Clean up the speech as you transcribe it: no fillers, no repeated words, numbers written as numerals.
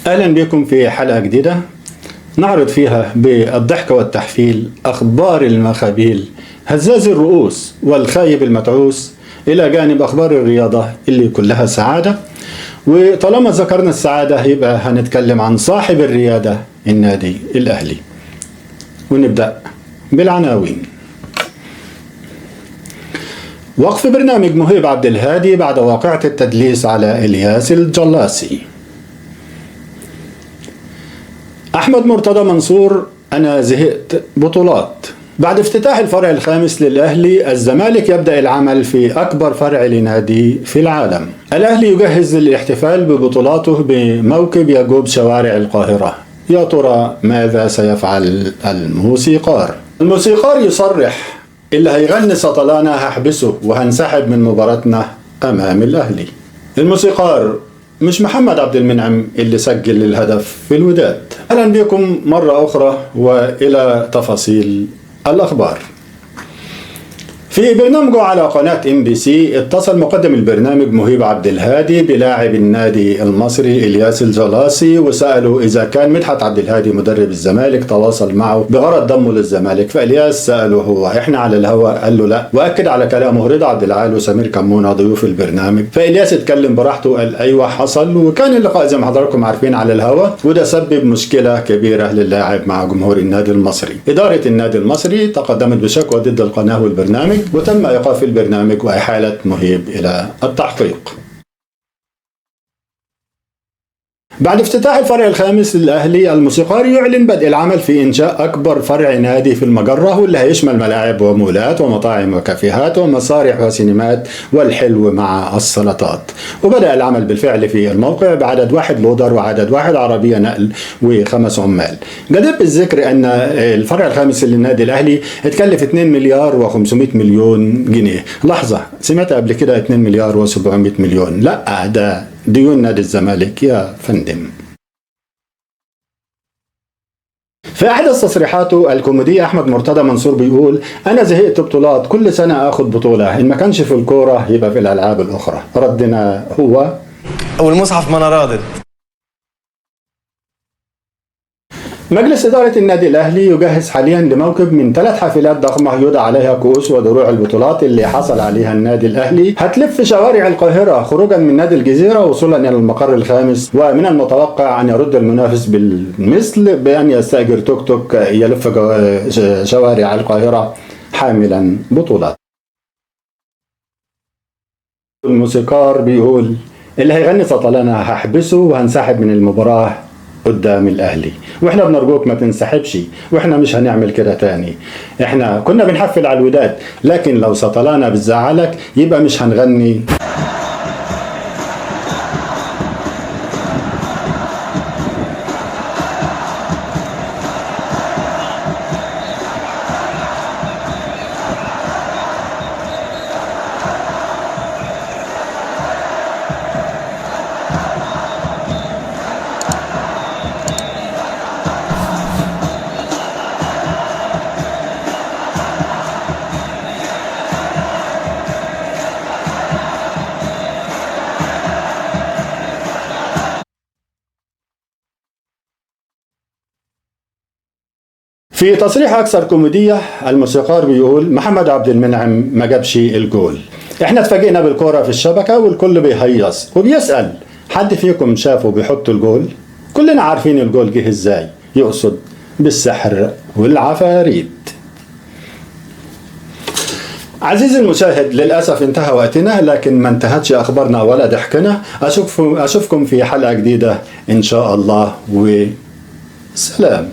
أهلا بكم في حلقة جديدة نعرض فيها بالضحك والتحفيل أخبار المخابيل، هزاز الرؤوس والخايب المتعوس، إلى جانب أخبار الرياضة اللي كلها سعادة. وطالما ذكرنا السعادة يبقى هنتكلم عن صاحب الريادة النادي الأهلي. ونبدأ بالعناوين. وقف برنامج مهيب عبد الهادي بعد واقعة التدليس على إلياس الجلاسي. أحمد مرتضى منصور: أنا زهقت بطولات. بعد افتتاح الفرع الخامس للأهلي، الزمالك يبدأ العمل في أكبر فرع لنادي في العالم. الأهلي يجهز للاحتفال ببطولاته بموكب يجوب شوارع القاهرة. يا ترى ماذا سيفعل الموسيقار؟ الموسيقار يصرح: اللي هيغني سطلانة هحبسه وهنسحب من مباراتنا أمام الأهلي. الموسيقار مش محمد عبد المنعم اللي سجل الهدف في الوداد. أهلا بكم مرة أخرى وإلى تفاصيل الأخبار. في برنامجه على قناة MBC اتصل مقدم البرنامج مهيب عبد الهادي بلاعب النادي المصري إلياس الجلاسي وسأله إذا كان مدحت عبد الهادي مدرب الزمالك تواصل معه بغرض ضمه للزمالك. فإلياس سأله: هو إحنا على الهواء؟ قال له لا. وأكد على كلامه رضا عبد العال وسمير كمونة ضيوف البرنامج. فإلياس اتكلم براحته وقال أيوه حصل، وكان اللقاء زي ما حضراتكم عارفين على الهواء، وده سبب مشكلة كبيرة للاعب مع جمهور النادي المصري. إدارة النادي المصري تقدمت بشكوى ضد القناة والبرنامج، وتم إيقاف البرنامج وإحالة مهيب إلى التحقيق. بعد افتتاح الفرع الخامس للأهلي، الموسيقار يعلن بدء العمل في إنشاء أكبر فرع نادي في المجرة، واللي هيشمل ملاعب ومولات ومطاعم وكافيهات ومسارح وسينمات والحلو مع السلطات. وبدأ العمل بالفعل في الموقع بعدد 1 لودر وعدد 1 عربية نقل و5 عمال. جدير بالذكر أن الفرع الخامس للنادي الأهلي اتكلف 2,500,000,000 جنيه. لحظة، سمعت قبل كده 2,700,000,000؟ لا، ده ديون نادي الزمالك يا فندم. في أحدث تصريحاته الكوميدية أحمد مرتضى منصور بيقول: أنا زهقت بطولات، كل سنة آخد بطولة، إن ما كانش في الكورة يبقى في الألعاب الأخرى. ردنا هو: والمصحف ما أنا راضي. مجلس إدارة النادي الأهلي يجهز حاليا لموكب من 3 حافلات ضخمة يوضع عليها كؤوس ودروع البطولات اللي حصل عليها النادي الأهلي، هتلف شوارع القاهرة خروجا من نادي الجزيرة وصولا إلى المقر الخامس. ومن المتوقع أن يرد المنافس بالمثل بأن يستأجر توك توك يلف شوارع القاهرة حاملا بطولات. الموسيقار بيقول: اللي هيغني سطلانة هحبسه وهنسحب من المباراة قدام الأهلي، واحنا بنرجوك ما تنسحبش، واحنا مش هنعمل كده تاني، احنا كنا بنحفل على الوداد، لكن لو سطلانة بتزعلك يبقى مش هنغني. في تصريح أكثر كوميدية الموسيقار بيقول: محمد عبد المنعم ما جابش الجول، احنا اتفاجئنا بالكرة في الشبكة والكل بيهيص وبيسأل حد فيكم شافه بيحط الجول؟ كلنا عارفين الجول جه ازاي، يقصد بالسحر والعفاريت. عزيزي المشاهد، للأسف انتهى وقتنا، لكن ما انتهتش أخبارنا ولا ضحكنا. أشوفكم في حلقة جديدة إن شاء الله، وسلام.